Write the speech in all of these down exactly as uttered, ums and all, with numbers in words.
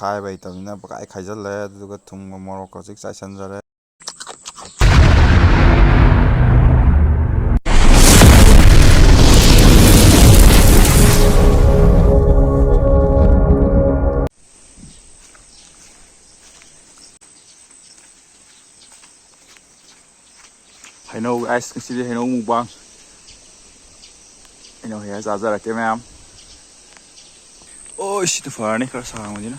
ꯈꯥꯏꯕ ꯍꯩꯇꯕꯅꯤꯅ ꯄꯪꯈꯥꯏ ꯈꯥꯏꯖꯜꯂꯦ꯫ ꯑꯗꯨꯒ ꯊꯨꯝꯒ ꯃꯣꯔꯣꯛꯀ ꯍꯧꯖꯤꯛ ꯆꯥꯏꯁꯟꯖꯔꯦ꯫ ꯍꯩꯅꯧ, ꯑꯥꯏꯁ, ꯉꯁꯤꯗꯤ ꯍꯩꯅꯧ ꯃꯨꯛꯕꯥꯡ꯫ ꯍꯩꯅꯧ ꯍꯦꯛꯑ ꯆꯥꯖꯔꯛꯀꯦ ꯃꯌꯥꯝ꯫ ꯑꯣ, ꯁꯤꯗ ꯐꯔꯅꯤ, ꯈꯔ ꯁꯥꯡꯕꯁꯤꯅ꯫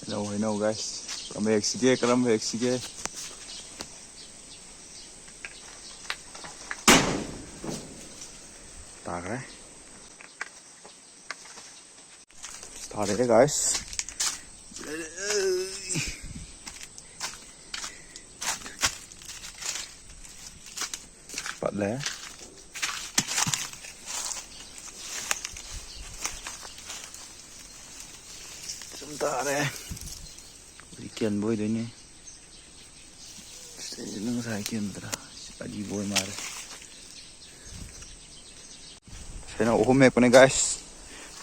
ꯍꯩꯅꯧ, ꯍꯩꯅꯧ, ꯒꯥꯏꯁ꯫ ꯀꯔꯝꯕ ꯍꯦꯛꯁꯤꯒꯦ, ꯀꯔꯝꯕ ꯍꯦꯛꯁꯤꯒꯦ? ꯇꯥꯈ꯭ꯔꯦ꯫ ꯊꯥꯔꯛꯑꯦ, ꯒꯥꯏꯁ꯫ ꯄꯠꯂꯦ꯫ ꯁꯨꯝ ꯇꯥꯔꯦ꯫ ꯍꯧꯖꯤꯛ ꯀꯦꯟꯕ ꯑꯣꯏꯗꯣꯏꯅꯦ꯫ ꯁꯤꯗꯩꯁꯤꯗ ꯉꯁꯥꯏ ꯀꯦꯟꯕꯗ꯭ꯔꯥ? ꯑꯔꯤꯕ ꯑꯣꯏ ꯃꯥꯜꯂꯦ꯫ ꯍꯩꯅꯧ ꯑꯍꯨꯝ ꯍꯦꯛꯄꯅꯦ, ꯒꯥꯏꯁ꯫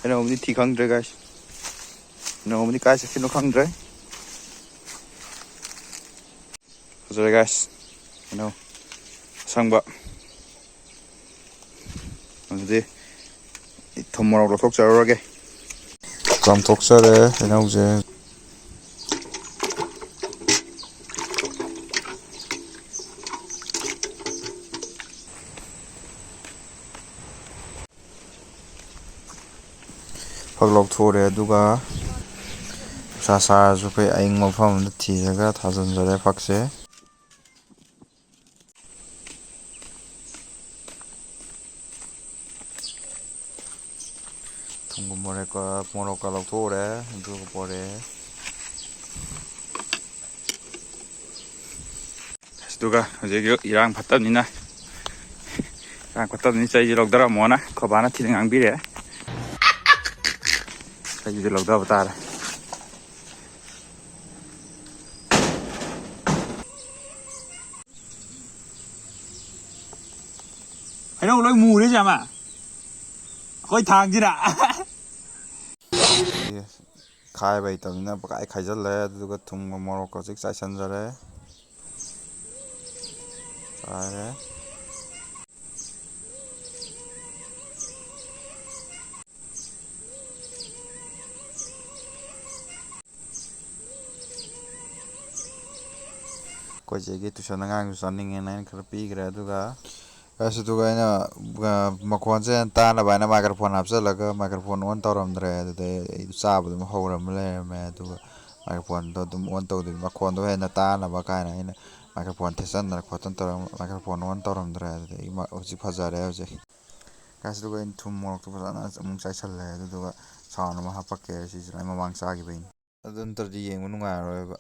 ꯍꯩꯅꯧ ꯑꯃꯗꯤ ꯊꯤ ꯈꯪꯗ꯭ꯔꯦ, ꯒꯥꯏꯁ꯫ ꯍꯩꯅꯧ ꯑꯃꯗꯤ ꯀꯥꯏ ꯆꯠꯈꯤꯅꯣ ꯈꯪꯗ꯭ꯔꯦ꯫ ꯐꯖꯔꯦ, ꯒꯥꯏꯁ꯫ ꯍꯩꯅꯧ ꯑꯁꯪꯕ꯫ ꯑꯗꯨꯗꯤ ꯊꯨꯝ ꯃꯣꯔꯣꯛ ꯂꯧꯊꯣꯛꯆꯔꯨꯔꯒꯦ꯫ ꯆꯥꯝꯊꯣꯛꯆꯔꯦ ꯍꯩꯅꯧꯁꯦ꯫ ꯐꯛ ꯂꯧꯊꯣꯛꯎꯔꯦ, ꯑꯗꯨꯒ ꯅꯨꯡꯁꯥ ꯁꯥꯔꯁꯨ ꯑꯩꯈꯣꯏ ꯑꯏꯪꯕ ꯃꯐꯝ ꯑꯃꯗ ꯊꯤꯔꯒ ꯊꯥꯖꯤꯟꯖꯔꯦ ꯐꯛꯁꯦ꯫ ꯊꯨꯝꯒ ꯃꯣꯔꯣꯛꯀ, ꯃꯣꯔꯣꯛꯀ ꯂꯧꯊꯣꯛꯎꯔꯦ, ꯑꯗꯨꯒ ꯄꯣꯔꯛꯑꯦ꯫ ꯑꯗꯨꯒ ꯍꯧꯖꯤꯛ ꯏꯔꯥꯡ ꯐꯠꯇꯕꯅꯤꯅ, ꯏꯔꯥꯡ ꯐꯠꯇꯕꯅꯤꯅ ꯆꯩꯁꯦ ꯂꯧꯊꯔꯝꯃꯣꯅ ꯑꯩꯈꯣꯏ ꯕꯥꯅ ꯊꯤꯅ ꯉꯥꯡꯕꯤꯔꯦ꯫ ꯆꯩꯁꯦ ꯂꯧꯊꯕ ꯇꯥꯔꯦ꯫ ꯍꯩꯅꯧ ꯂꯣꯏ ꯃꯨꯔꯦ ꯁꯤ ꯑꯃ꯫ ꯑꯩꯈꯣꯏ ꯊꯥꯡꯁꯤꯅ꯫ ꯈꯥꯏꯕ ꯍꯩꯇꯕꯅꯤꯅ ꯄꯪꯈꯥꯏ ꯈꯥꯏꯖꯜꯂꯦ꯫ ꯑꯗꯨꯗꯨꯒ ꯊꯨꯝꯒ ꯃꯣꯔꯣꯛꯀ ꯍꯧꯖꯤꯛ ꯆꯥꯏꯁꯟꯖꯔꯦ꯫ ꯆꯥꯏꯔꯦ꯫ ꯑꯩꯈꯣꯏ ꯆꯦꯒꯤ tuition ꯑꯉꯥꯡꯁꯨ ꯆꯥꯅꯤꯡꯉꯦꯅ ꯑꯩꯅ ꯈꯔ ꯄꯤꯈ꯭ꯔꯦ꯫ ꯑꯗꯨꯒ ꯑꯁ, ꯑꯗꯨꯒ ꯑꯩꯅ, ꯑ, ꯃꯈꯣꯟꯁꯦ ꯍꯦꯟꯅ ꯇꯥꯅꯕ ꯍꯥꯏꯅ microphone ꯍꯥꯞꯆꯤꯜꯂꯒ microphone on ꯇꯧꯔꯝꯗ꯭ꯔꯦ꯫ ꯑꯗꯨꯗꯩ ꯑꯩ ꯆꯥꯕ ꯑꯗꯨꯝ ꯍꯧꯔꯝꯃ ꯂꯩꯔꯝꯃꯦ꯫ ꯑꯗꯨꯒ microphoneꯗꯣ ꯑꯗꯨꯝ on ꯇꯧꯗꯕꯤ, ꯃꯈꯣꯟꯗꯣ ꯍꯦꯟꯅ ꯇꯥꯅꯕ ꯀꯥꯏꯅ ꯑꯩꯅ microphone ꯊꯦꯠꯆꯟꯗꯅ ꯈꯣꯠꯇꯅ ꯇꯧꯔꯒ microphone on ꯇꯧꯔꯝꯗ꯭ꯔꯦ꯫ ꯑꯗꯨꯗꯩ ꯑꯩ ꯃ-, ꯍꯧꯖꯤꯛ ꯐꯖꯔꯦ ꯍꯧꯖꯤꯛ꯫ ꯀꯥꯏꯁꯤꯗꯨꯒ ꯑꯩꯅ ꯊꯨꯝ ꯃꯣꯔꯣꯛꯇꯣ ꯐꯖꯅ ꯑꯃꯨꯛ ꯆꯥꯏꯁꯜꯂꯦ꯫ ꯑꯗꯨꯗꯨꯒ sound ꯑꯃ ꯍꯥꯞꯄꯛꯀꯦ꯫ ꯁꯤꯁꯤꯅ ꯑꯩ ꯃꯃꯥꯡ ꯆꯥꯈꯤꯕꯩꯅꯤ꯫ ꯑꯗꯨ ꯅꯠꯇ꯭ꯔꯗꯤ ꯌꯦꯡꯕ ꯅꯨꯡꯉꯥꯏꯔꯔꯣꯏꯕ꯫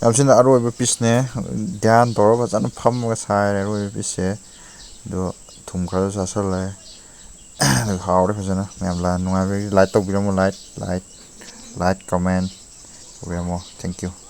ꯌꯥꯝ ꯊꯤꯅ ꯑꯔꯣꯏꯕ pieceꯅꯦ꯫ ꯙ꯭ꯌꯥꯟ ꯇꯧꯔꯒ ꯐꯖꯅ ꯐꯝꯃꯒ ꯁꯥꯏꯔꯦ ꯑꯔꯣꯏꯕ pieceꯁꯦ꯫ ꯑꯗꯣ ꯊꯨꯝ ꯈꯔꯁꯨ ꯆꯥꯁꯜꯂꯦ꯫ ꯑꯗꯨꯒ ꯍꯥꯎꯔꯦ ꯐꯖꯅ꯫ ꯃꯌꯥꯝ ꯂꯥ-, ꯅꯨꯡꯉꯥꯏꯕꯒꯤ like ꯇꯧꯕꯤꯔꯝꯃꯣ, like, like, like, comment ꯇꯧꯕꯤꯔꯝꯃꯣ꯫ Thank you꯫